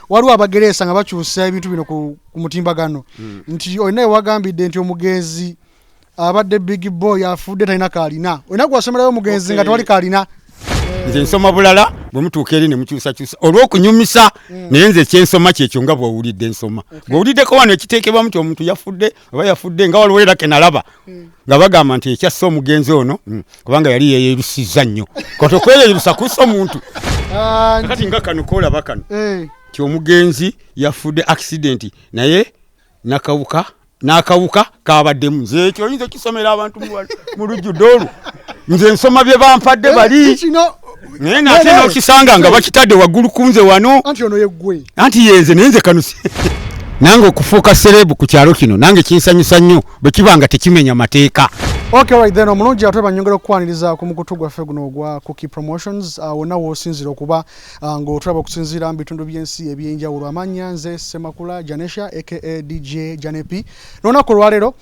Waliwo abagereesa nga bakyusa ebintu bino ku mutimbagano nti olina ewagambidde nti omugenzi abadde big boy afudde talina kaalina, olina gwasomerayo omugenzi nga tewali kaalina. Nze nsoma bulala, bwe mutuuka eri ne mukyusakyusa olw'okunyumisa, naye nze kyensoma kyekyo nga bw'owulidde nsoma. Bw'owuliddeko wano ekiteekebwamu nti omuntu yafudde oba yafudde, nga waliwo era ke nalaba nga bagamba nti ekyasse omugenzi ono, kubanga yali yeeyerusizza nnyo. Kati okweyerusa kussa omuntu. Kati nga kano koolaba kano nti omugenzi yafudde accident, naye nakawuka n'akawuka kabaddemu. Nze ekyo oyinza okisomera abantu mu lujjudde olwo? Nze nsoma bye bampadde bali, naye nate n'okisanga nga bakitadde waggulu ku nze wano. Anti ono yeggwe. Anti yenze, naye nze kano nange okufuuka celeb ku kyalo kino nange kinsanyusa nnyo bwe kiba nga tekimenya mateeka. Okay, right then, omulungi ate banyongera okukwaniriza ku mukutu gwaffe guno ogwa Cookie Promotions, wonna w'osinziira okuba ng'otulaba okusinziira mu bitundu by'ensi ebyenjawulo. Amannya nze Semakula Janesha aka DJ Janepi. N'olunaku olwaleero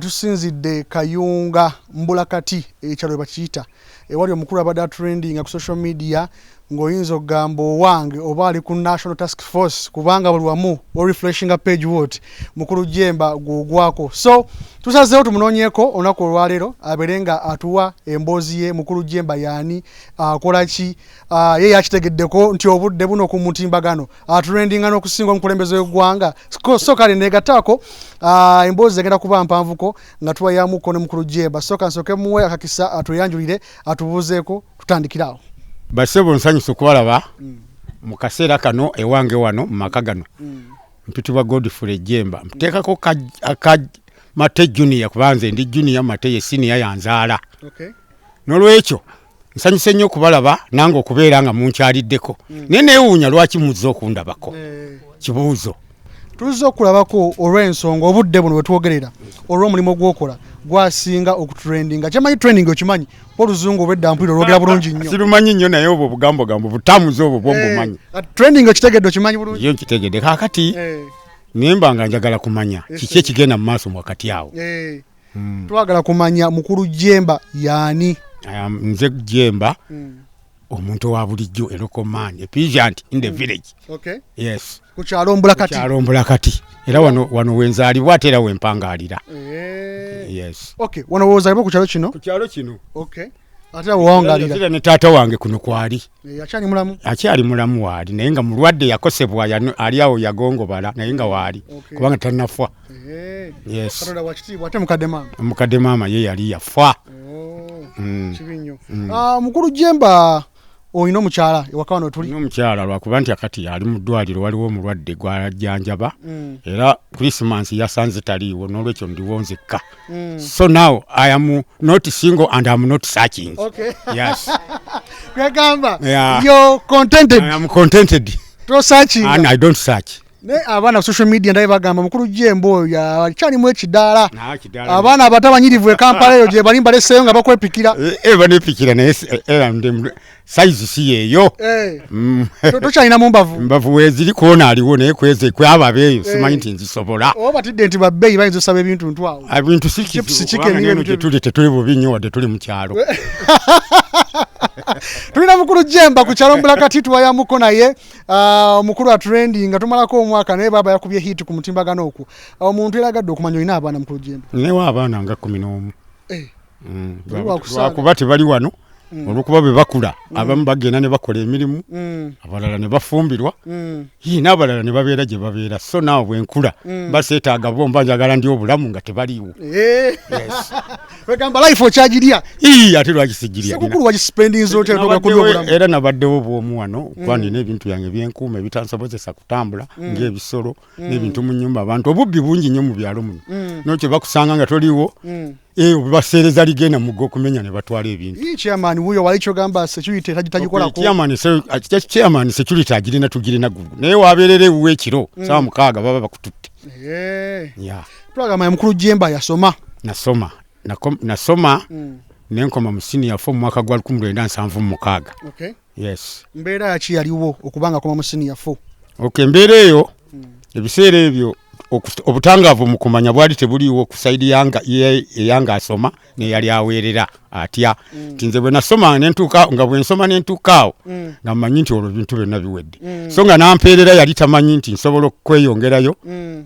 tusinzidde Kayunga Mbulakati, ekyalo bakiyita, ewali omukulu abadde atrendinga ku social media ng'oyinza okugamba owange oba ali ku National Task Force, kubanga buli wamu orefreshinga page wot mukulu Jemba gwogwako. So tusazeewo tumunoonyeeko olunaku olwaleero abeere nga atuwa emboozi ye. Mukulu Jemba yaani, akola ki? Ye yakitegeddeko nti obudde buno ku mutimbagano atrendinga n'okusinga omukulembeze w'eggwanga? So kale negattaako emboozi egenda kuba mpanvuko nga tuwayamuko ne mukulu Jemba. So kansooke muwe akakisa atweyanjulire, atubuuzeeko, tutandikire awo. Basebo, nsanyusa okubalaba mu kaseera kano ewange wano mu maka gano. Mpitibwa Godfrey Jemba, nteekako aka Mate Junior kuba nze ndi junior, Mate ye senior, yanzaala. N'olwekyo nsanyuse nnyo okubalaba nange okubeera nga munkyaliddeko, naye neewuunya lwaki muzze okundabako. Kibuuzo. Tuzze okulabako olw'ensonga obudde buno wetwogerera olw'omulimu gwokola gwasinga okutrendinga. Kyemanyi trending okimanyi, oluzungu obwedda mpulira olwogera bulungi nnyo. Sirumanyi nnyo, naye obwo obugambogambo butamuzi obwo bwo mbumanyi. Trending okitegedde, okimanyi bulungi? Yo nkitegedde. Kaakati nemba nga njagala kumanya kiki ekigenda mu maaso wakati awo. Twagala kumanya mukulu Jemba yaani. Nze Jemba, omuntu owa bulijjo, a local man, a peasant in the village. Yes. Ku kyalo Mbulakati. Kyalo Mbulakati, era wano wano wenzaalibwa ate era wempangaalira. Yes. Okay, wano wozaalibwa ku kyalo kino? Ku kyalo kino. Okay, ate awo wawangaalira? Era ne taata wange kuno kwali. Akyali mulamu? Akyali mulamu, waali, naye nga mulwadde, yakosebwa, ali awo yagongobala, naye nga waali kubanga tannafa. Yes. Katonda wakitiibwa. Ate mukadde maama? Mukadde maama ye yali yafa. Kibi nnyo. Mukulu Jemba, olina omukyala ewaka wano tuli? Omukyala, lwakuba nti akati ali mu ddwaliro, waliwo omulwadde gwajjanjaba, era Christmas yasanze taliiwo, n'olwekyo ndiwo nzekka. So now I am not single and am not searching. Yes. Kwegamba you're contented. I am contented. Tosearching. And I don't search. Naye abaana ku social media ndaye bagamba mukulu Jemba oyo akyalimu ekidaala, abaana abato abanyirivu e Kampala eyo gye bali mbaleseeyo nga bakwepikira. Banepikira, naye era size si yeeyo. Tokyalina mu mbavu? Mbavu weeziri, kwona aliwo, naye kweze kwabo abeeyo simanyi nti nzisobola. Oba batidde nti babbeeyi bayinza osaba ebintu ntwawo. Ebintu si kizibu, gyetuli tetuli bubi nnyo wadde tuli mu kyalo. Tulina mukulu Jemba ku kyalo Mbulakati, tuwayamuko naye. Omukulu atrending nga tumalako omwaka, naye baaba yakubye hit ku mutimbagano okwo. Omuntu eragadde okumanya, olina abaana, mukulu Jemba? Newa abaana nga 11. Lwakuba tebali wano, olwokuba bwe bakula abamu bagenda ne bakola emirimu, abalala ne bafumbirwa, n'abalala ne babeera gye babeera. So naawe bwe nkula baseetaaga bo mba njagala ndi obulamu nga tebaliiwo. Wegamba life okyagirya? Ate lwaki sigirya? Sekukulu wagispendinza otya kulya obulamu? Era nabaddewo bwomu wano kuba nina ebintu byange byenkuuma ebitansobozesa kutambula, ng'ebisolo n'ebintu mu nyumba. Abantu obubbi bungi nnyo mu byalo muno, nokyo bakusanga nga toliwo, baseereza ligenda mugga okumenya ne batwala ebintu. Chairman wuyo wali kyogamba security tagikolako? Chairman security agirina, tugirina gulu, naye wabeerera ewuwe ekiro saawa 6 baba bakututte. Twagamba mukulu Jemba yasoma? Nasoma, nasoma nenkoma mu senior four mu mwaka gwa 1976. Yes. Mbeera yaki yaliwo okubanga koma mu senior four? Okay, embeera eyo, ebiseera ebyo Obutangaavu mu kumanya bwali tebuliiwo ku side eyanga asoma neyali aweerera atya. Nti nze bwe nasoma nentuuka, nga bwe nsoma nentuuka awo, nga mmanyi nti olwo ebintu byonna biwedde. So nga nampeerera yali tamanyi nti nsobola okweyongerayo,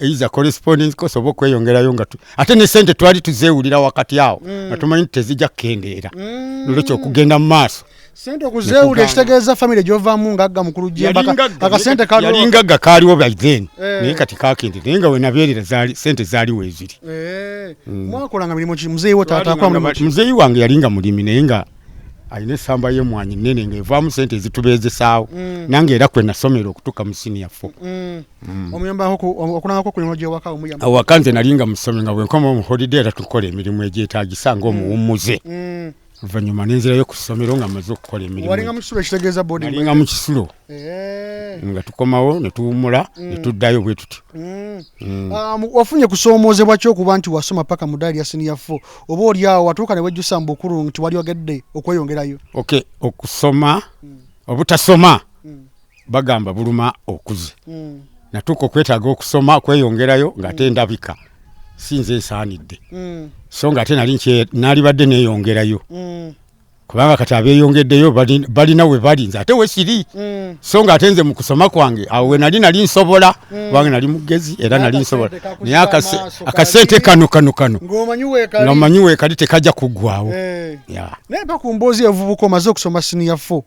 either correspondence course oba okweyongerayo, nga ate ne sente twali tuzeewulira wakati awo, nga tumanyi nti tezijja kukendeera. Nolwekyo okugenda mu maaso Sente okuzeewulira, ekitegeeza famire gyovaamu ngagga, mukulu Jemba. Akasente kaliwo. Yali ngagga, kaaliwo by then. Naye kati kakende, naye nga wenabeerera sente zaali weeziri. Mwakolanga mirimu ki? Muzeeyi wo taata akola mulimu ki? Muzeeyi wange yali nga mulimi, naye nga alina essamba y'emmwanyi nnene ng'evaamu sente ezitubeezesaawo. Nange era kwe nasomera okutuuka mu senior four. Omuyambako okulangako ku mirimu gy'ewaka, omuyamba? Awaka nze nali nga musomi, nga bwenkomawo mu holiday era tukola emirimu egyetaagisa ng'omuwummuze. Oluvannyuma nenzirayo ku ssomero nga mmaze okukola emirimu. Walinga mu kisulo, ekitegeeza boarding? Nalinga mu kisulo. Nga tukomawo ne tuwummula ne tuddayo bwe tutyo. Ah, wafunye kusoomoozebwa ki okuba nti wasoma paka mu ddaala lya senior four? Oba oli awo watuuka ne wejjusa mu bukulu nti wali ogedde okweyongerayo? Okay, okusoma, obutasoma bagamba buluma okuze. Natuuka okwetaaga okusoma okweyongerayo ng'ate ndabika si nze nsaanidde. So nga ate nali naalibadde neeyongerayo, kubanga kati abeeyongeddeyo balina we bali, nze ate wesiri. So nga ate nze mu kusoma kwange awo we nali, nali nsobola, kubanga nali mugezi era nali nsobola, naye akasente kano kano kano ng'omanyi weekali. Nga mmanyi weekali, tekajja kuggwawo. Yeah. Naye mpa ku mboozi evubuka, omaze okusoma senior four,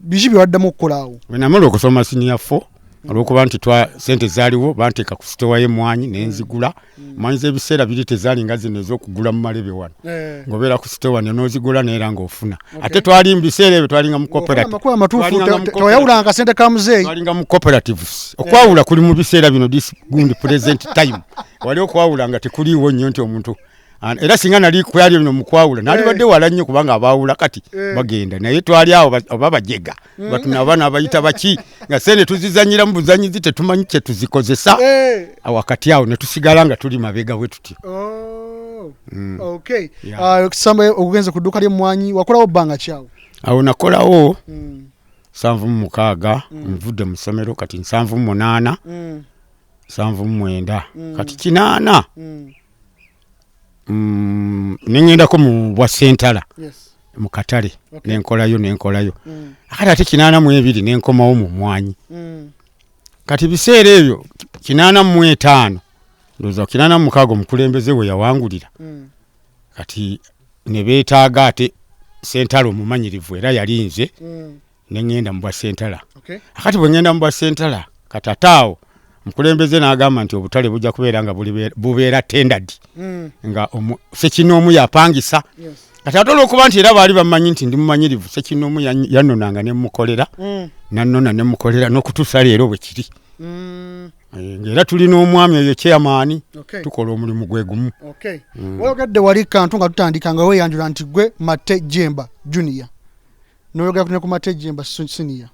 biki bye waddamu okukola awo? Bwe namala okusoma senior four, olwokuba nti twa sente zaaliwo, banteeka ku sitowa y'emmwanyi nenzigula. Mwanyi z'ebiseera biri tezaali nga zino ez'okugula mu malebe wano. Ng'obeera ku sitowa ne n'ozigula naye ng'ofuna. Ate twali mu biseera ebyo twalinga mu cooperative. Amakulu amatuufu. Twalinga mu Tewayawulanga akasente ka muzeeyi? Twalinga mu cooperatives. Okwawula kuli mu biseera bino, this gundi present time. Wali okwawula nga tekuliiwo nnyo nti omuntu era singa nali kwali bino mu kwawula nalibadde wala nnyo, kubanga abaawula kati bagenda, naye twali awo oba bajega batuna abaana abayita baki, nga sente tuzizanyira mu buzanyizi, tetumanyi kye tuzikozesa. Wakati awo ne tusigala nga tuli mabega bwe tutyo. Oh, okay. Ah, okusamba ogugenze ku dduuka ly'emmwanyi, wakolawo bbanga kyawo? Awo nakolawo 76, nvudde mu ssomero kati 78, 79, kati 80. Neŋŋendako mu bwa sentala mu katale. Nenkolayo, nenkolayo. Akati ate 82 nenkomawo mu mmwanyi. Kati biseera ebyo 85, ndowooza 86, omukulembeze we yawangulira. Kati ne beetaaga ate sentala omumanyirivu, era yali nze. Neŋŋenda mu bwa sentala. Akati bwe ŋŋenda mu bwa sentala, kati ate awo omukulembeze n'agamba nti obutale bujja kubeera nga bubeera tendered, nga sekinoomu yapangisa. Kati ate olwokuba nti era baali bamanyi nti ndi mumanyirivu, sekinoomu yannonanga nemukolera. Nannona nemukolera n'okutuusa leero bwe kiri. Ng'era tulina omwami oyo chairman. Tukola omulimu gwe gumu. Okay. Wayogedde wali kantu nga tutandika, nga weeyanjula nti gwe Mate Jemba Junior, noyogera ne ku Mate Jemba Senior.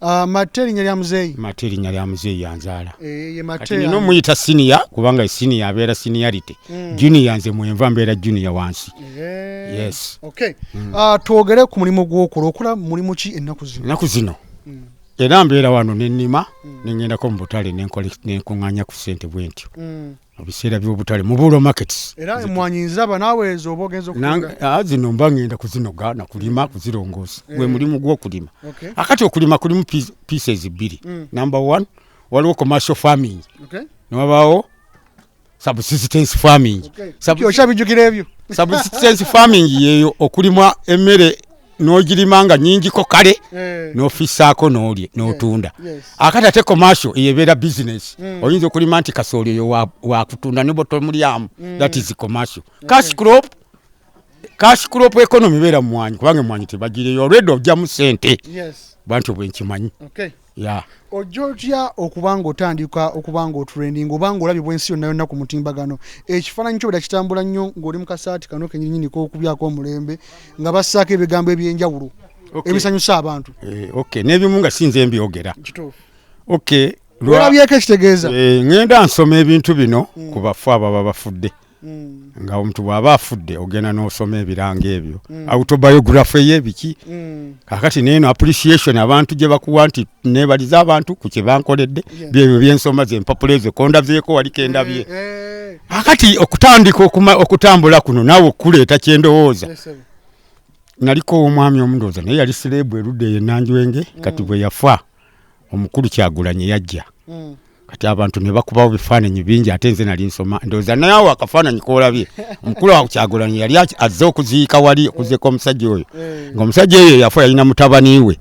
Ah, Mate erinnya lya muzeeyi? Mate erinnya lya muzeeyi, yanzaala. Eh, ye Kati Mate. Nina omuyita senior kubanga senior abeera seniority. Junior nze mwenva mbeera junior wansi. Yes. Okay. Ah, twogere ku mulimu gw'okola. Okola mulimu ki ennaku zino? Ennaku zino era mbeera wano nenima, neŋŋendako mu butale nenkuŋŋaanya ku ssente bwe ntyo. Mu biseera by'obutale mu Bulo Markets. Era emwanyi nzaba naawe ezo oba ogenza okutunga? Zino mba ŋŋenda kuzinoga nakulima, kuzirongoosa, gwe mulimu gw'okulima. Akati okulima kulimu pieces bbiri. Number one, waliwo commercial farming, newabaawo subsistence farming. Okyabijjukira ebyo? Subsistence farming yeyo okulima emmere n'ogirima nga nyingiko kale, n'ofissaako n'olye n'otunda. Akati ate commercial eyo ebeera business. Oyinza okulima nti kasooli oyo wakutunda ne bwotomulyamu. That is commercial. Cash crop, cash crop economy beera mwanyi, kubanga emwanyi tebagireyo, already ojjamu sente. Bwantyo bwe nkimanyi. Yeah. Ojja otya okuba nga otandika okuba nga otrending, oba nga olabibwa ensi yonna yonna ku mutimbagano? Ekifaananyi kyo bera kitambula nnyo ng'oli mu kasaati kano kenyininyini k'okubyako omulembe, nga bassaako ebigambo ebyenjawulo ebisanyusa abantu. Okay, n'ebimu nga sinze mbyogera. Kituufu. Okay. Werabyeko, ekitegeeza Ŋŋenda nsoma ebintu bino ku bafu ababa bafudde. Nga omuntu bw'aba afudde ogenda n'osoma ebirango ebyo, autobiography ye biki. Kakati neeno appreciation abantu gye bakuwa nti neebaliza abantu ku kye bankoledde, byebyo byensoma, zempapula ezo kondabyeko wali kendabye. Kakati okutandika okutambula kuno naawe okuleeta kyendowooza, naliko omwami omundowooza naye yali celeb erudda eyo Nanjwenge. Kati bwe yafa, omukulu Kyagulanyi yajja, kati abantu ne bakubawo bifaananyi bingi, ate nze nali nsoma. Ndowooza naawe akafaananyi koolabye, omukulu awo Kyagulanyi yali azze okuziika wali okuziika omusajja oyo, ng'omusajja oyo yafa yalina mutabani we.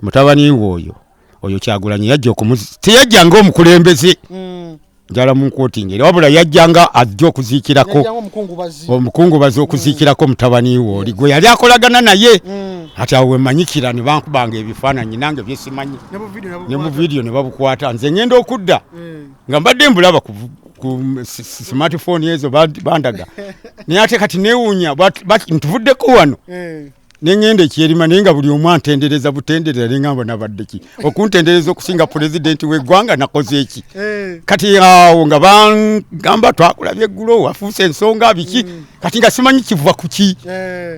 Mutabani we oyo Kyagulanyi yajja okumuzi, teyajja ng'omukulembeze, njala mu nkootinga era, wabula yajja nga ajja okuziikirako Yajja ng'omukungubazi. Omukungubazi, okuziikirako mutabani we oli gwe yali akolagana naye. Ati awo wemanyikira ne bankubanga ebifaananyi nange byesimanyi ne mu video ne mu video ne babukwata. Nze ngenda okudda nga mbadde mbulaba ku smartphone ezo bandaga, naye ate kati newuunya ntuvuddeko wano neŋŋenda ekyerima, naye nga buli omu antendereza butendereza, neŋŋamba nabadde ki okuntendereza okusinga pulezidenti w'eggwanga? Nakoze eki? Kati awo nga bangamba twakulabye eggulo, wafuuse ensonga biki. Kati nga simanyi kiva ku ki,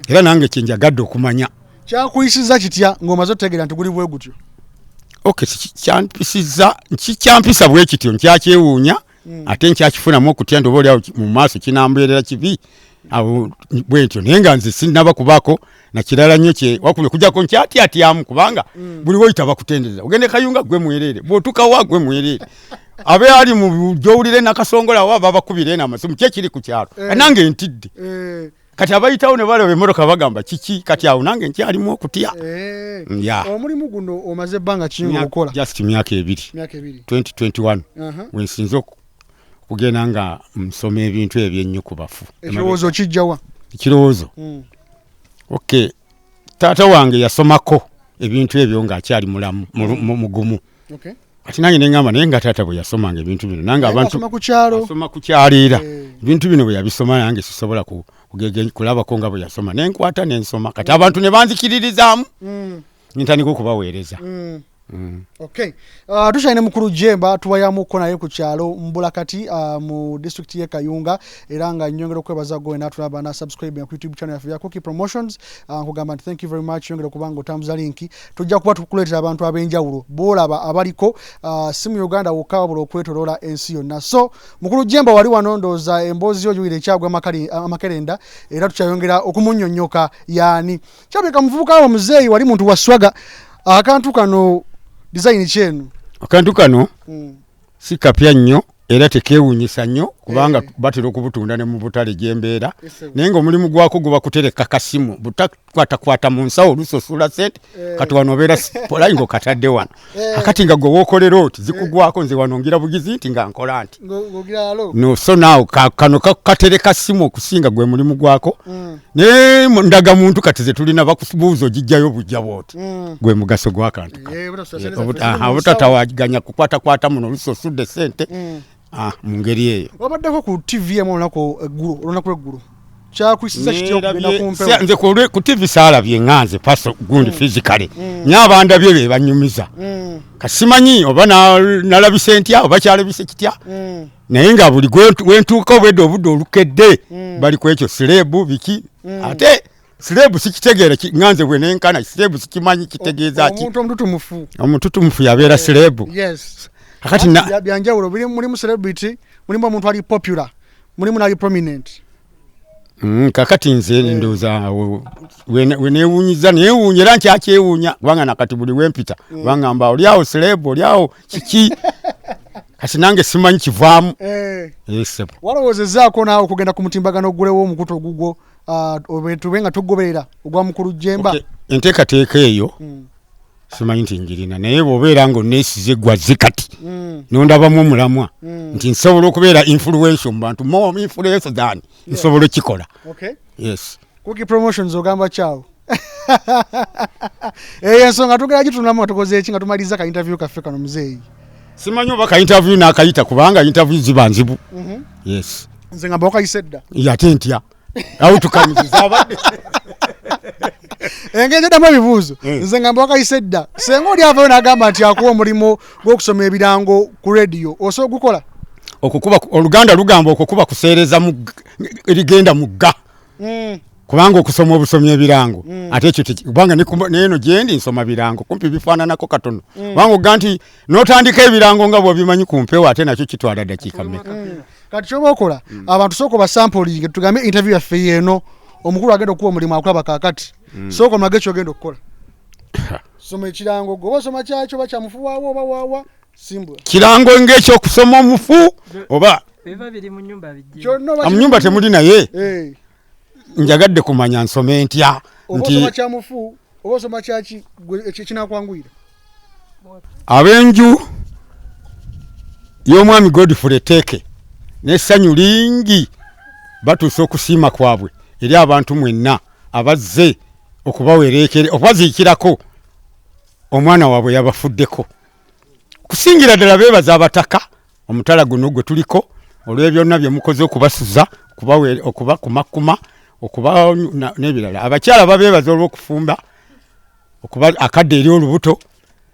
era nange kyenjagadde okumanya. Kyakuyisiza kitya ng'omaze otutegeera nti guli bwe gutyo? Ok, kyampisiza, kikyampisa bwe kityo, nkyakyewuunya, ate nkyakifunamu okutya nti oba oliawo mu maaso kinambeerera kibi awo bwentyo, naye nga nze sinnaba kubaako nakirala nnyo kye wakubye okujjako nkyatyatyamu, kubanga buli woyita bakutendereza. Ogende Kayunga gwe mwereere, bw'otuukawa gwe mwereere, abe ali mu gyowulire Nakasongola wa babakubira eno amasimu, ki ekiri ku kyalo? Nange ntidde. Kati abayitawo ne balaba emmotoka bagamba kiki? Kati awo nange nkyalimu okutya. Ya. Omulimu guno omaze ebbanga ki ng'ogukola? Just myaka 2. Myaka 2. 2021 wensinze okugenda nga nsoma ebintu ebyo ennyo ku bafu. Ekirowoozo kijjawa? Ekirowoozo? Ok, taata wange yasomako ebintu ebyo ng'akyali mulamu, mugumu. Kati nange neŋŋamba, naye nga taata bwe yasomanga ebintu bino, nange Naye abantu asoma ku kyalo. Asoma ku kyalo era ebintu bino bwe yabisoma, nange sisobola kulabako nga bwe yasoma, nenkwata nensoma. Kati abantu ne banzikiririzaamu, nentandika okubaweereza. Okay. Tukyalina mukulu Jemba, tuwayamuko naye ku kyalo Mbulakati, mu disitulikiti y'e Kayunga, era nga nyongera okwebaza gwe natulaba na subscribe ku YouTube channel yaffe ya Cookie Promotions. Nkugamba nti thank you very much, yongera okuba nga otambuza linki, tujja kuba tukuleetera abantu ab'enjawulo boolaba abaliko, si mu Uganda wokka wabula okwetoloola ensi yonna. So mukulu Jemba wali wano, ndowooza emboozi yo giwulira ekyagwa amakerenda, era tukyayongera okumunnyonnyoka yaani. Kyabika muvubuka wo muzeeyi wali muntu wa swagger. Akantu kano design kyeno? Akantu kano si kapya nnyo era tekeewuunyisa nnyo, kubanga batera okubutunda ne mu butale gyembeera, naye ng'omulimu gwako guba kutereka kasimu butakwatakwata mu nsawo olusosula sente. Kati wano obeera polayi ng'okatadde wano, akati nga gwe wookolera oti zikugwako. Nze wano ngira bugizi nti nga nkola nti Ng'ogira alo. No, so now kano katereka simu okusinga gwe mulimu gwako, naye ndaga muntu kati ze tulina bakubuuza ogijjayo bujja bwoti, gwe mugaso gw'akantu kano. Butasula sente zaffe ziri mu nsawo. Obutatawaganya kukwatakwata muno olusosudde sente. Ah, mu ngeri eyo. Wabaddeko ku TV emu olunaku eggulo, olunaku lweggulo, kyakuyisiza kitya okugenda ku mpewo? Nze ku TV saalabye nga nze paso gundi physically, naye abandabye be banyumiza. Kasimanyi oba nalabise ntya oba kyalabise kitya, naye nga buli wentuuka obwedde obudde olukedde bali ku ekyo celeb biki. Ate celeb sikitegeera, nga nze bwe nenkana celeb sikimanyi kitegeeza ki. Omuntu omututumufu. Omututumufu yabeera celeb? Yes. Kakati Byanjawulo, mulimu celebrity, mulimu omuntu ali popular, mulimu nali prominent. Kakati nze ndowooza awo wenewuunyiza, newuunya era nkyakyewuunya, kubanga nakati buli wempita bangamba oli awo celeb, oli awo kiki. Kati nange simanyi kivaamu. Ssebo. Walowoozezaako naawe okugenda ku mutimbagano ogulewo omukutu ogugwo, tube nga tugoberera ogwa mukulu Jemba? Okay. Enteekateeka eyo simanyi nti njirina, naye bw'obeera nga oneesize gwazze kati nondabamu omulamwa nti nsobola okubeera influential mu bantu, more influential than nsobola okikola. Yes. Cookie Promotions ogamba kyawo eyo ensonga tugenda gitunulamu nga tukoze eki, nga tumaliriza ka interview kaffe kano, muzeeyi. Simanyi oba ka interview n'akayita, kubanga interview ziba nzibu. Yes. Nze ngamba wakayise dda. Ate ntya outcomes zabadde? Engeri gyoddamu ebibuuzo, nze ngamba wakayise dda. Senga oli avayo n'agamba nti akuwa omulimu gw'okusoma ebirango ku rediyo, osobola ogukola? Okukuba oluganda lugamba okwo kuba kuseereza ligenda mugga. Kubanga okusoma obusomi ebirango ate ekyo kubanga neeno gyendi nsoma birango kumpi bifaananako katono. Kubanga oga nti n'otandika ebirango nga bw'obimanyi ku mpewo, ate nakyo kitwala dakiika mmeka? Kati kyoba okola, abantu sooka obasampolinge, tugambe interview yaffe yeeno, omukulu agenda okuwa omulimu akulaba kaakati. Sooka omulage kyogenda okukola. Soma ekirango gwe, oba osoma kyakyo, oba kyamufu waawa oba waawa simbula. Kirango ng'ekyokusoma omufu oba? Biba biri mu nyumba bijje. Kyonna oba mu nyumba temuli, naye Eh, njagadde kumanya nsome ntya oba nti osoma kyamufu oba osoma kyaki, gwe ekyo kinakwanguyira. Ab'enju y'omwami Godfrey Teeke n'essanyu lingi batuusa okusiima kwabwe eri abantu mwenna abazze okubawereekere okubaziikirako omwana waabwe yabafuddeko. Kusingira ddala beebaza abataka omutala guno gwe tuliko olw'ebyonna bye mukoze okubasuza, okubakumakuma, okuba n'ebirala. Abakyala babeebaza olw'okufumba okuba akadde eri olubuto,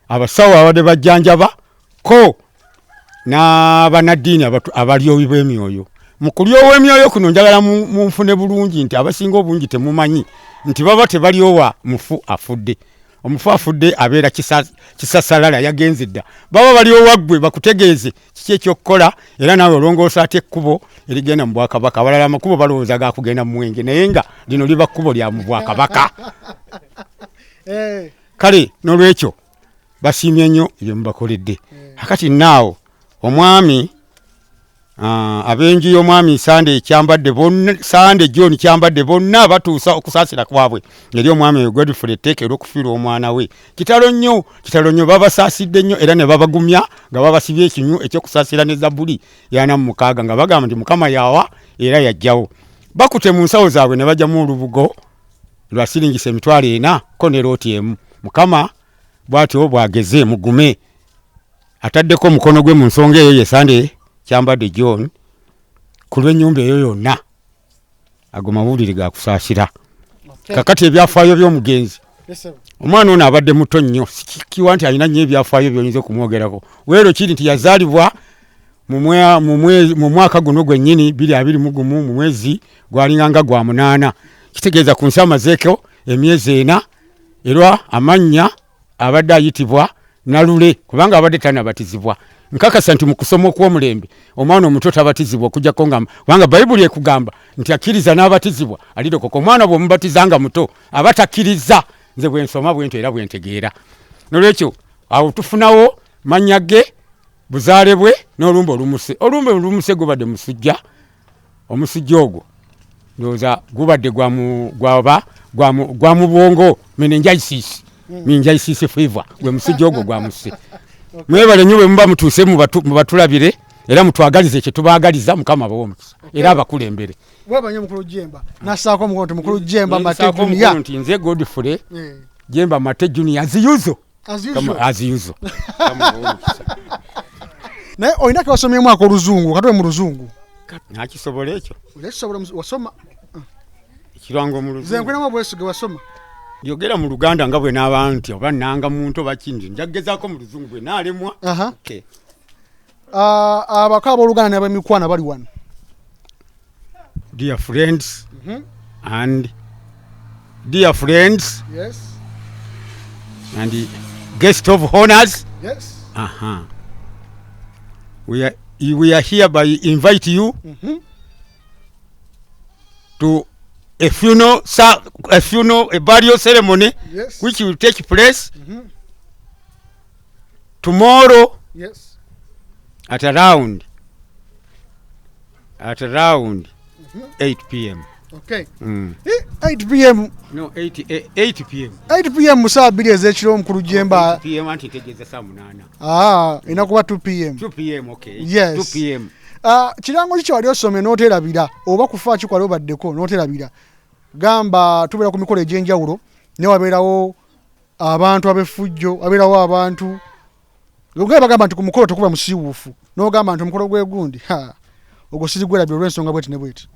abasawo abadde bajjanjaba ko n'abannaddiini abalyowi b'emyoyo. Mu kulyowa emyoyo kuno njagala munfune bulungi nti abasinga obungi temumanyi nti baba tebalyowa mufu afudde. Omufu afudde abeera kisasalala, yagenze dda. Baba balyowa ggwe bakutegeeze kiki ekyokukola, era naawe olongoosa ate ekkubo erigenda mu bwakabaka. Abalala amakubo balowooza gakugenda mu mwenge, naye nga lino liba kkubo lya mu bwakabaka. Kale n'olwekyo basiimye nnyo ebyo mubakoledde. Akati naawo omwami, ab'enju y'omwami Sande Kyambadde bonna, Sande John Kyambadde, bonna batuusa okusaasira kwabwe eri omwami oyo Godfrey Teeke olw'okufiirwa omwana we. Kitalo nnyo, kitalo nnyo. Babasaasidde nnyo era ne babagumya nga babasibye ekinyu ekyokusaasira ne Zabbuli ya 46, nga bagamba nti Mukama yawa era yajjawo. Bakute mu nsawo zaabwe ne bajjamu olubugo lwa siringisa 400,000 ko ne looti emu. Mukama bw'atyo bw'ageze, mugume. Ataddeko omukono gwe mu nsonga eyo ye Sande Kyambadde John ku lw'ennyumba eyo yonna. Ago mawulire ga kusaasira. Kakati ebyafaayo by'omugenzi. Yes, sir. Omwana ono abadde muto nnyo, sikikiwa nti alina nnyo ebyafaayo by'oyinza okumwogerako. Weero kiri nti yazaalibwa mu mwaka guno gwennyini 2021, mu mwezi gwalinga nga gwa munaana, kitegeeza ku nsi amazeeko emyezi 4. Era amannya abadde ayitibwa Nalule kubanga abadde tanabatizibwa. Nkakasa nti mu kusoma okw'omulembe omwana omuto tabatizibwa, okujjako nga kubanga Bayibuli ekugamba nti akkiriza n'abatizibwa alirokoka. Omwana bw'omubatiza nga muto aba takkiriza. Nze bwe nsoma bwentyo era bwe ntegeera. Nolwekyo awo tufunawo mannya ge, buzaale bwe n'olumbe olumuse. Olumbe olumuse gubadde musujja. Omusujja ogwo ndowooza gubadde gwaba gwa mu bwongo, meningitis, meningitis fever, gwe musujja ogwo gwamuse. Mwebale nnyo bwe muba mutuuse mubatulabire era mutwagalize kye tubaagaliza. Mukama abawe omukisa era abakulembere. Webanye mukulu Jemba. Nasaako omukono nti mukulu Jemba Mate Nsaako Junior. omukono nti nze Godfrey Jemba Mate Junior, as usual. As usual. As usual. Mukama abawe omukisa. Naye olina kewasomyemu akoluzungu, katube mu luzungu. Nakisobola ekyo. Okisobola, wasoma. Ekirango mu Nze luzungu? nkulinamu obwesige, wasoma. Yogera mu Luganda nga bwe naaba nti oba nanga muntu oba kindi, nja kugezaako mu luzungu bwe naalemwa. Okay. Ah, abako abooluganda n'abemikwano bali wano. Dear friends and dear friends and guest of honors, We are hereby invite you to a funeral, a funeral, a burial ceremony which will take place tomorrow at around 8 p.m. Okay. 8 p.m. No, 8 p.m. 8 p.m., mu saa 2 ez'ekiro, omukulu Jemba. 8 p.m. anti ntegeeza saa 8. Ah, erina kuba 2 p.m. 2 p.m., okay. Yes. 2 p.m. Ah, kirango ki kyewali osomye n'oterabira, oba kufa ki kwali obaddeko n'oterabira? Gamba tubeera ku mikolo egy'enjawulo naye wabeerawo abantu ab'effujjo, wabeerawo abantu nga bagamba nti ku mukolo tekuba musiiwuufu, n'ogamba nti omukolo gwegundi ha ogwo sirigwerabira olw'ensonga bweti ne bweti.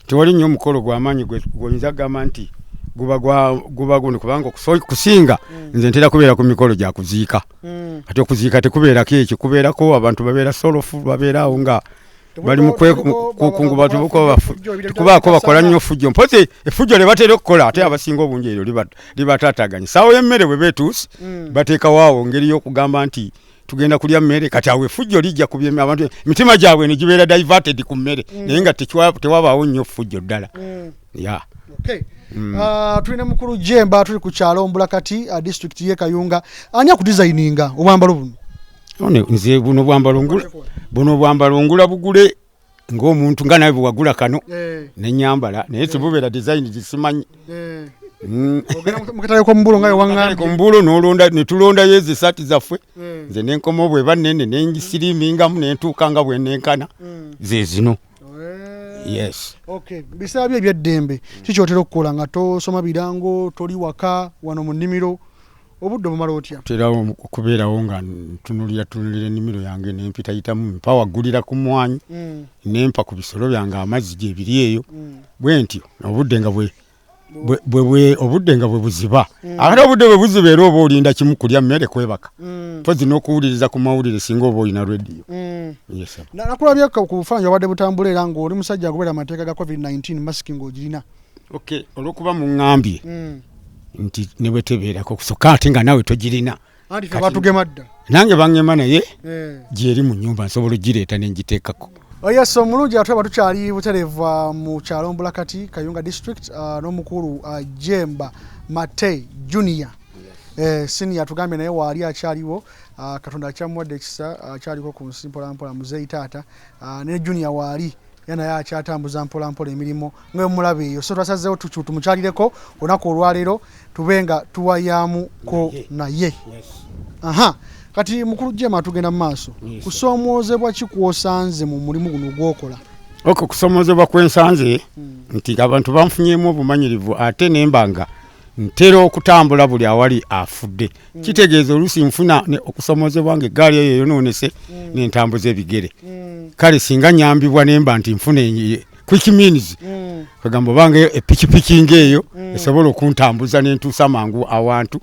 Tewali nnyo omukolo gw'amaanyi gwoyinza kugamba nti Guba gwa guba guno kubanga kusinga nze ntera kubeera ku mikolo gya kuziika. Ate okuziika tekubeerako ekyo, kubeerako abantu babeera solofu, babeera awo nga bali mu kukunguba, tekubaako bakola nnyo fujjo. Mpozi effujjo lye batera okukola ate abasinga obungi eryo libataataganya. Ssaawa y'emmere bwe beetuuse, bateekawo awo ngeri y'okugamba nti tugenda kulya mmere. Kati awo effujjo lijja ku abantu, emitima gyabwe ne gibeera diverted ku mmere, naye nga tewabaawo nnyo ffujjo ddala. Ya. Okay. Tulina mukulu Jemba, tuli ku kyalo Mbulakati, district ye Kayunga. Ani akudesigninga obwambalo buno? One nze buno bwambalo ngula, buno bwambalo ngula bugule ng'omuntu nga nawe bwewagula kano nenyambala, naye tebubeera design gisimanyi. Ogenda mukatale k'omubulo nga wewaŋŋambye. Ku mbulo n'olonda, ne tulondayo ezo esaati zaffe. Nze nenkoma bweba nnene nengisirimingamu nentuuka nga bwenenkana ze zino. Yes. Okay, biseera byo ebyeddembe kikyotera okukola nga tosoma birango, toli waka wano mu nnimiro, obudde obumala otya? Tera okubeerawo nga ntunulira tunulira ennimiro yange, nempitayitamu, mpa waggulira ku mwanyi, nempa ku bisolo byange amazzi gyebiri eyo, bwe ntyo obudde nga bwe obudde nga bwe buziba. Ate obudde bwe buziba era oba olinda kimu, kulya mmere, kwebaka, mpozi n'okuwuliriza ku mawulire singa oba olina rediyo. Yes, sir. Nakulabye ku bufaananyi obadde butambula era ng'oli musajja agoberera amateeka ga COVID-19, masiki ng'ogirina. Okay, olw'okuba muŋŋambye nti ne bwe tebeerako kusokka ate nga naawe togirina. Anti ffe batugema dda. Nange baŋŋema, naye gyeri mu nnyumba, nsobola ogireeta ne ngiteekako. Oh yes, omulungi atweba, tukyali butereevu mu kyalo Mbulakati, Kayunga district, n'omukulu Jemba Mate Junior. Senior tugambye naye waali akyaliwo, Katonda akyamuwadde ekisa, akyaliko ku nsi mpolampola, muzeeyi taata, ne Junior waali era naye akyatambuza mpolampola emirimu nga bwe mulaba eyo. So twasazeewo tumukyalireko olunaku olwaleero tube nga tuwayaamuko naye. Aha, kati mukulu Jema, tugenda mu maaso. Kusoomoozebwa ki kwosanze mu mulimu guno gwokola? Ok, okusomoozebwa kwensanze nti abantu banfunyemu obumanyirivu, ate nemba nga ntera okutambula buli awali afudde. Kitegeeza oluusi nfuna okusomoozebwa nga eggaali eyo eyonoonese, nentambuza ebigere. Kale singa nyambibwa nemba nti nfuna quick means, kagamba obanga epikipiki ngaeyo esobola okuntambuza nentuusa mangu awantu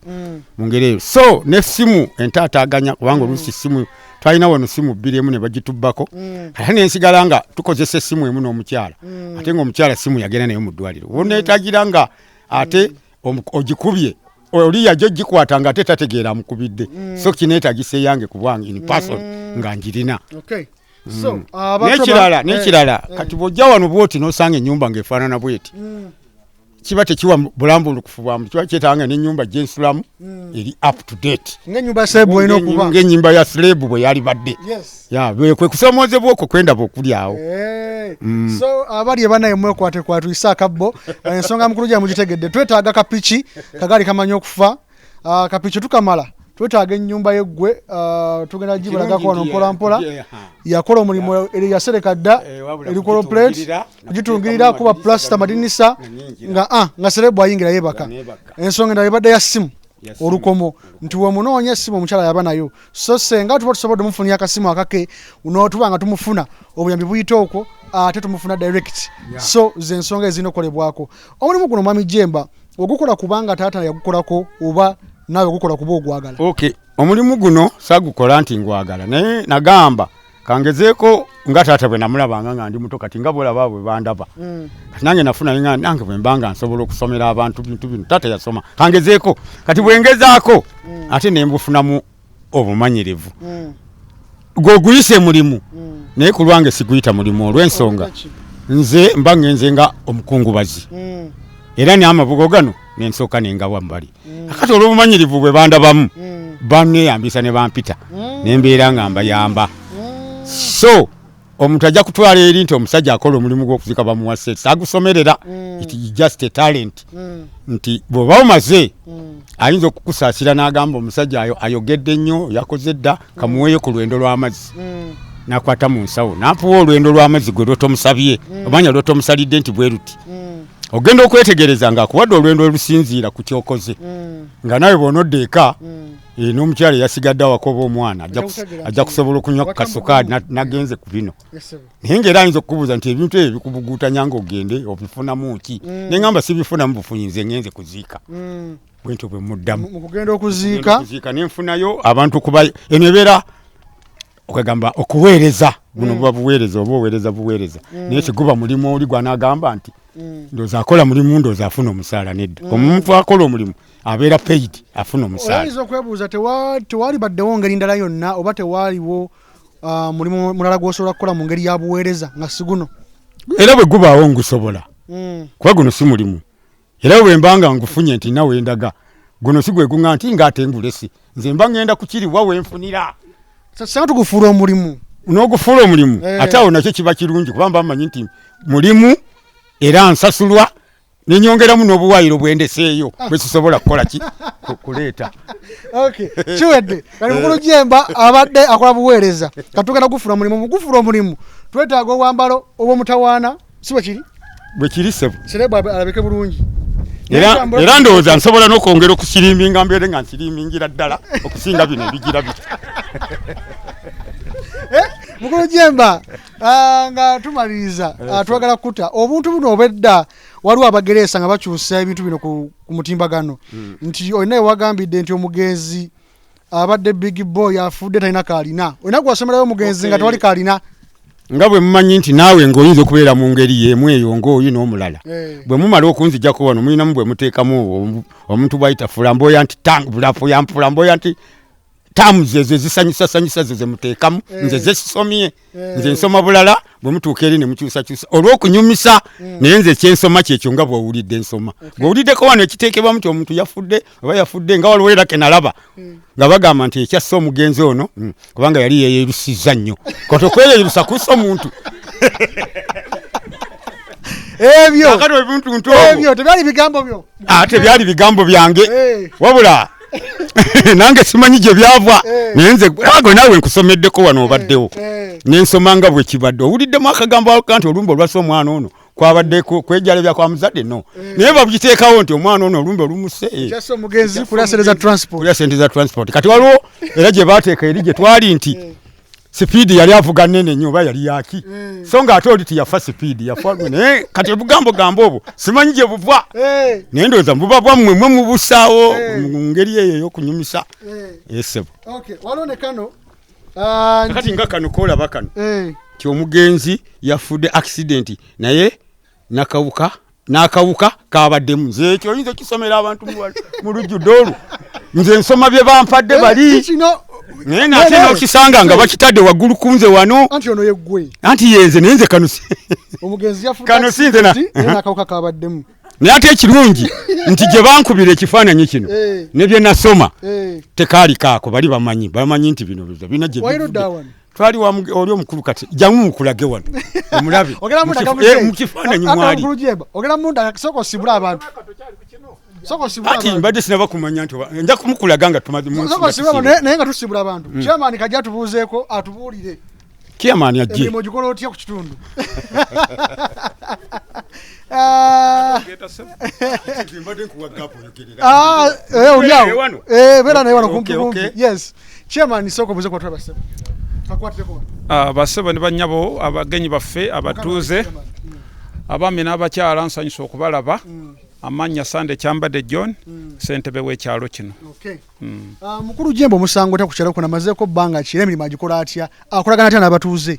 mu ngeri eyo. So nessimu entaataaganya, kubanga oluusi simu twalina wano simu bbiri, emu ne bagitubbako, ate nensigala nga tukozesa essimu emu n'omukyala, ate ng'omukyala simu yagenda nayo mu ddwaliro. Woneetagira nga ate ogikubye oli yajja ogikwata nga ate tategeera amukubidde. So kineetagisa eyange ku bwange in person nga njirina. Okay. So, n'ekirala, n'ekirala, kati bw'ojja wano bwoti n'osanga ennyumba ng'efaanana bweti, kiba tekiwa bulambulukufu bwa muntu. Kiba kyetaaga n'ennyumba gyensulamu eri up to date, ng'ennyumba ya celeb olina okuba. Ng'ennyumba ya celeb bwe yalibadde. Ya, kwe kusomoozebwa okwo kwendaba okuli awo. So abali ebanaye mwekwate kwatuyise akabbo. Ensonga mukulu gya mugitegedde, twetaaga kapiki kagaali kamanyi okufa. Ah, kapiki tukamala, twetaaga ennyumba yeggwe. Ah, tugenda gibalagako wano mpola mpola. Yakola omulimu eri yasereka dda, eri plate kugitungirira, kuba plaster madinisa, nga nga celeb ayingira yebaka. Ensonga endala ebadde ya simu, olukomo nti wemunoonya essimu omukyala yaba nayo. So senga tuba tusobodde omufunira akasimu akake, notuba nga tumufuna, obuyambi buyita okwo, ate tumufuna direct. So ze ensonga ezirina okukolebwako. Omulimu guno, mwami Jemba, ogukola kubanga taata yagukolako, oba naawe ogukola kuba ogwagala? Okay, omulimu guno sagukola nti ngwagala, naye nagamba kangezeeko nga taata bwe namulabanga nga ndi muto. Kati nga bwolaba bwe bandaba, kati nange nafuna nga nange bwe mbanga nsobola okusomera abantu bintu bino taata yasoma, kangezeeko. Kati bwengezaako ate nembufunamu obumanyirivu, gwoguyise mulimu, naye ku lwange siguyita mulimu olw'ensonga nze mba ngenze nga omukungubazi, era n'amabugo gano nensooka nengawa mbali. Akati olw'obumanyirivu bwe bandabamu, banneeyambisa ne bampita nembeera nga mbayamba. So omuntu ajja kutwala eri nti omusajja akola omulimu gw'okuzika bamuwa sente, sagusomerera. It is just a talent nti bw'oba omaze ayinza okukusaasira n'agamba omusajja ayo ayogedde nnyo, yakoze dda, kamuweeyo ku lwendo lw'amazzi. Nakwata mu nsawo nampuwa olwendo lw'amazzi gwe lwotomusabye, omanya lwotomusalidde nti bwe luti. Ogenda okwetegereza ng'akuwadde olwendo olusinziira ku kyokoze, nga nawe bw'onodda eka, n'omukyala eyasigadde awaka oba omwana ajja kusobola okunywa ku kasukaali nagenze ku bino. Naye ng'era ayinza okukubuuza nti ebintu ebyo bikubuguutanya ng'ogende obifunamu ki? Ne ŋŋamba sibifunamu bufunyi, nze ŋŋenze kuziika. Bwentyo bwe muddamu. Mu kugenda okuziika. Okuziika ne nfunayo abantu, kuba eno ebeera okwegamba okuweereza buno, buba buweereza oba oweereza buweereza, naye kiguba mulimu oli gwanagamba nti ndowooza akola mulimu, ndowooza afuna omusaala. Nedda, omuntu akola omulimu abeera paid, afuna omusaala. Oyinza okwebuuza tewali baddewo ngeri ndala yonna oba tewaaliwo mulimu mulala gw'osobola kukola mu ngeri ya buweereza nga si guno? Era bwe gubaawo ngusobola, kuba guno si mulimu. Era bwe mba nga ngufunye nti nawe ndaga guno si gwe guŋŋa nti ng'ate ngulese, nze mba ŋŋenda kukiriwa wenfunira. Singa tugufuula omulimu. N'ogufuula omulimu, ate awo nakyo kiba kirungi, kuba mba mmanyi nti mulimu era nsasulwa, nenyongeramu n'obuwaayiro bwendeseeyo bwe sisobola kukola ki kuleeta. Okay, kiwedde. Kati mukulu Jemba abadde akola buweereza, katugenda gufuula mulimu. Mugufuula omulimu twetaaga obwambalo obw'omutawaana, si bwe kiri? Bwe kiri, ssebo. Serebu alabike bulungi. Era ndowooza nsobola n'okwongera okusiriminga, mbeere nga nsirimingira ddala okusinga bino ebigira biti. Mukulu Jemba, nga tumaliriza, twagala kuta obuntu buno obwedda. Waliwo abagereesa nga bakyusa ebintu bino ku mutimbagano, nti olina ewagambidde nti omugenzi abadde big boy afudde talina kaalina. Olina gwasomerayo omugenzi nga tewali kaalina? Nga bwe mumanyi nti naawe ng'oyinza okubeera mu ngeri y'emu eyo ng'oyi n'omulala, bwe mumala okunzijjako wano mulinamu bwe muteekamu omuntu bw'ayita flamboyant, flamboyant terms ezo ezisanyusasanyusa zo ze muteekamu. Nze zesisomye, nze nsoma bulala. Bwe mutuuka eri ne mukyusakyusa olw'okunyumisa, naye nze kyensoma kyekyo nga bw'owulidde nsoma. Bw'owuliddeko wano ekiteekebwamu nti omuntu yafudde oba yafudde nga waliwo era ke nalaba nga bagamba nti ekyasse omugenzi ono, kubanga yali yeyeerusizza nnyo. Kati okweyeerusa kussa omuntu? Ebyo Kakati ebintu nti obwo ebyo tebyali bigambo byo? Ate byali bigambo byange, wabula nange simanyi gye byava. Naye nze ago naawe nkusomeddeko wano obaddewo, nensoma nga bwe kibadde. Owuliddemu akagambo aka nti olumbe olwassa omwana ono kwabadde kwejalabya kwa muzadde? No, naye babiteekawo nti omwana ono olumbe olumuse Kyasse omugenzi kulya sente za transport. Kulya sente za transport. Kati waliwo era gye baateeka eri gye twali nti sipiidi yali avuga nene nnyo oba yali yaki, so nga ate oli tiyafa sipiidi, yafa. Naye kati obugambo gamba obwo simanyi gye buva, naye ndowooza buba bwammwe mwe mubusaawo mu ngeri eyo ey'okunyumisa, esebo. Okay, waliwo ne kano Kati nga kano koolaba kano ti omugenzi yafudde accident, naye nakawuka n'akawuka kabaddemu. Nze ekyo oyinza okisomera abantu mu lujjudde olwo? Nze nsoma bye bampadde bali. Kino Naye nate n'okisanga nga bakitadde waggulu ku nze wano. Anti ono yeggwe. Anti yenze, naye nze kano Omugenzi yafudde Kano si nze accident, naye n'akawuka kabaddemu. Naye ate ekirungi nti gye bankubira ekifaananyi kino ne bye nasoma tekaali kaako. Bali bamanyi nti bino bina gye Wayina bivudde. odda wano. Twali oli omukulu, kati jangu mukulage wano omulabe. Ogenda mundaga Mu kifaananyi mwali. Mukulu Jemba, ogenda mundaga, sooka osibule abantu, sooka osibule Ati abantu. Mbadde sinaba kumanya nti nja kumukulaga nga tumaze mu Sooka osibule abantu, naye nga tusibula abantu, chairman kajja atubuuzeeko, atubuulire Chairman ajje. Emirimu ogikola otya ku kitundu? Oli awo. Wano. Beera naye wano kumpi Okay, kumpi. okay. Yes, chairman, sooka obuuze ku batwala bassebo. Kakwatireko wano. Basebo ne bannyabo, abagenyi baffe, abatuuze, abaami n'abakyala, nsanyusa okubalaba. Amannya Sande Kyambadde John, ssentebe w'ekyalo kino. Okay. Mukulu Jemba, omusango otya ku kyalo kuno? Amazeeko bbanga ki era emirimu agikola atya? Akolagana atya n'abatuuze?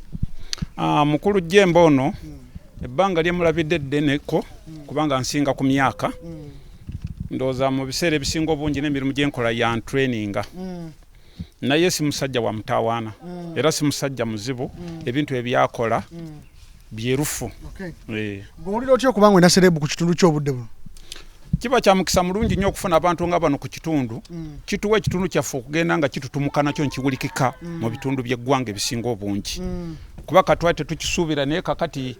Mukulu Jemba ono ebbanga lyemulabidde eddeneko, kubanga nsinga ku myaka. Ndowooza mu biseera ebisinga obungi n'emirimu gyenkola yantraininga, naye si musajja wa mutawaana era si musajja muzibu. Ebintu ebyakola byerufu. Okay. Eh. Ng'owulira otya okubanga olina celeb ku kitundu ky'obudde buno? Kiba kya mukisa mulungi nnyo okufuna abantu nga bano ku kitundu. Kituwa ekitundu kyaffe okugenda nga kitutumuka nakyo nkiwulikika mu bitundu by'eggwanga ebisinga obungi, kuba katwali tetukisuubira, naye kakati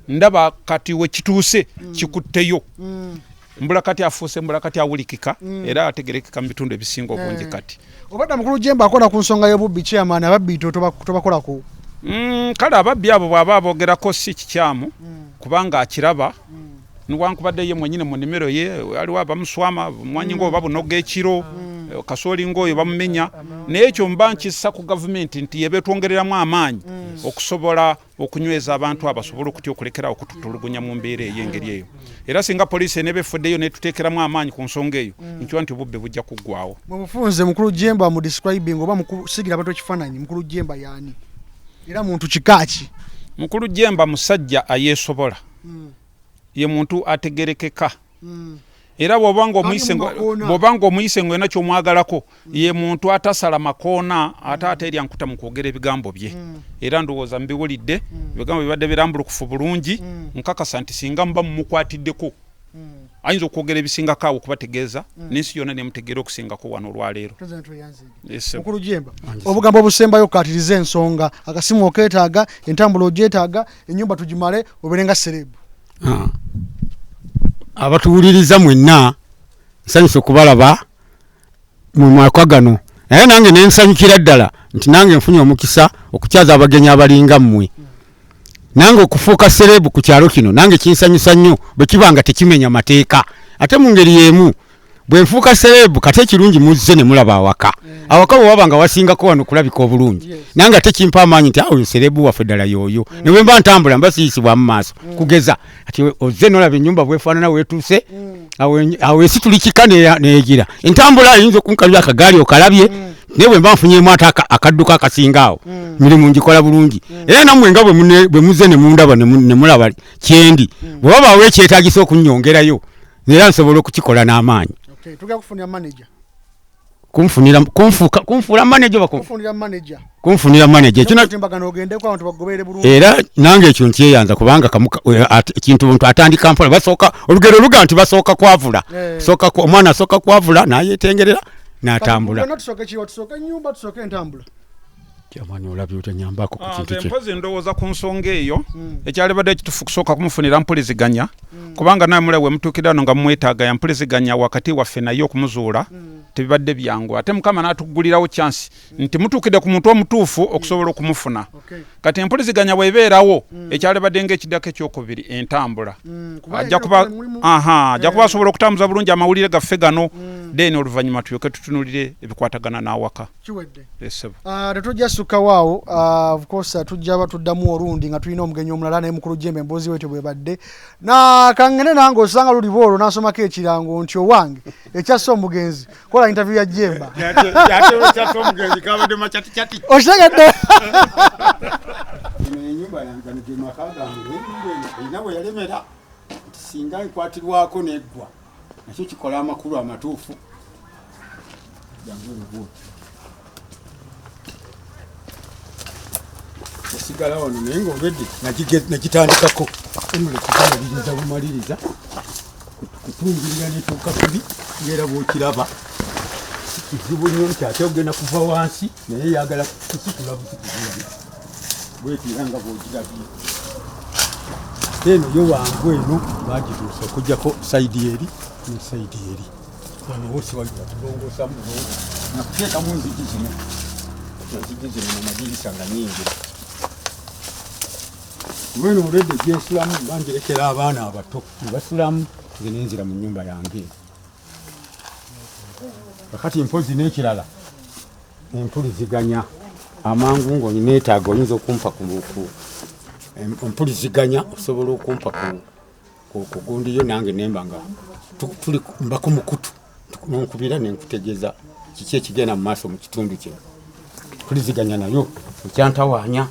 ndaba kati we kituuse kikutteyo mbula kati afuuse mbula kati awulikika era ategerekeka mu bitundu ebisinga obungi kati. Obadde mukulu Jemba akola ku nsonga y'obubbi. Chairman, ababbi tobakolako? Kale ababbi abo bw'aba aboogerako si kikyamu, kubanga akiraba. Niwankubadde ye mwenyini mu nnimiro ye waliwo abamuswama mwanyi ng'oyo babunoga ekiro, kasooli ng'oyo bamumenya. Naye ekyo mba nkissa ku gavumenti nti yebeetwongereramu amaanyi okusobola okunyweza abantu abasobola okutya okulekerawo okututulugunya mu mbeera ey'engeri eyo. Era singa poliisi eneeba efuddeyo n'etuteekeramu amaanyi ku nsonga eyo, nkiwa nti obubbi bujja kuggwawo. Mu bufunze, Mukulu Jemba mu describing oba mukusigira abantu ekifaananyi, Mukulu Jemba yaani era muntu kika ki? Mukulu Jemba musajja ayeesobola, ye muntu ategerekeka. Era bw'oba ng'omuyise ng'olina ky'omwagalako, ye muntu atasala makoona ate ate erya nkuta mu kwogera ebigambo bye. Era ndowooza mbiwulidde, ebigambo bibadde birambulukufu bulungi. Nkakasa nti singa muba mumukwatiddeko ayinza okwogera ebisingako awo okubategeeza n'ensi yonna nemutegeera okusingako wano olwaleero. Mukulu Jemba, obugambo obusembayo okukatiriza ensonga, akasimu okeetaaga, entambula ogyetaaga, ennyumba tugimale obeere nga celeb. Abatuwuliriza mwenna, nsanyusa okubalaba mu mwaka gano, naye nange nensanyukira ddala nti nange nfunye omukisa okukyaza abagenyi abalinga mmwe. Nange okufuuka celeb ku kyalo kino nange kinsanyusa nnyo bwe kiba nga tekimenya mateeka. Ate mu ngeri y'emu bwe nfuuka celeb, kati ekirungi muzze ne mulaba awaka. Awaka bwe waba nga wasingako wano kulabika obulungi, nange ate kimpa amaanyi nti oyo celeb waffe ddala y'oyo. Ne bwe mba ntambula mba siyisibwamu maaso. Kugeza ati ozze n'olaba ennyumba bwefaanana weetuuse, awo ensi tuli kika neegira entambula eyinza okunkalira akagaali okalabye, naye bwe mba nfunyemu ate akadduka akasinga awo, mirimu ngikola bulungi. Era nammwe nga bwe muzze ne mundaba ne mulaba kyendi, bwe wabaawo ekyetaagisa okunnyongerayo era nsobola okukikola n'amaanyi. Tugenda kufunira manager. Kunfuula manager oba Kunfunira manager. Kunfunira manager. Ekyo Omutimbagano ogendeko abantu bagoberere bulungi. Era nange ekyo nkyeyanza kubanga ekintu omuntu atandika mpola, basooka olugero luga nti basooka kwavula. Omwana asooka kwavula n'ayetengerera n'atambula. Kati tusooke kiwa, tusooke ennyumba, tusooke entambula. Kyamani olabye otya, nyambako ku kintu Nze kye. Mpozi ndowooza ku nsonga eyo ekyalibadde ekituufu kusooka kumufunira mpuliziganya, kubanga nawe mulabe we mutuukira wano nga mumwetaaga yampuliziganya wakati waffe naye okumuzuula tebibadde byangu, ate Mukama n'atuggulirawo chance nti mutuukidde ku muntu omutuufu okusobola okumufuna. Kati empuliziganya bw'ebeerawo, ekyalibadde ng'ekiddako ekyokubiri entambula. Kuba Ajja kuba ekyo mulimu ajja kuba asobola okutambuza bulungi amawulire gaffe gano, then oluvannyuma tulyoke tutunulire ebikwatagana n'awaka. Kiwedde. Esebo. Tetujja sukkawo awo. Of course, tujja batuddamu olundi nga tulina omugenyi omulala, naye Mukulu Jemba emboozi wetyo bwebadde. Na kangene nange osanga luliba olwo n'asomako ekirango nti owange ekyasse omugenzi kola interview ya Jemba. Okitegedde? Eno ennyumba yange, gano ge maka gange. Ennyumba eno erina bwe yalemera nti singa ekwatirwako neggwa nakyo kikola amakulu amatuufu. Jangu eno bw'oti. Esigala wano naye ng'olwedde nagitandikako emule kumaliriza bumaliriza kutungirira netuuka kuli ng'era bw'okiraba si kizibu nnyo nti ate ogenda kuva wansi, naye yagala kusitula busituzi bweti era nga bw'ogirabye. Ate eno yo wangu, eno bagituusa okuggyako side eri ne side eri. Wano wosi wajja kulongoosamu bulungi nakuteekamu nzigi zino, enzigi zino namadirisa nga nyingira mweno. Olwedde gyensulamu bangirekera abaana abato ne basulamu, nze nenzira mu nnyumba yange. Kakati mpozi n'ekirala, empuliziganya amangu ng'oneetaaga oyinza okumpa empuliziganya, osobola okumpa ku gundi yo nange nemba nga tuli mba ku mukutu nonkubira nenkutegeeza kiki ekigenda mu maaso mu kitundu kino. Mpuliziganya nayo ekyantawaanya.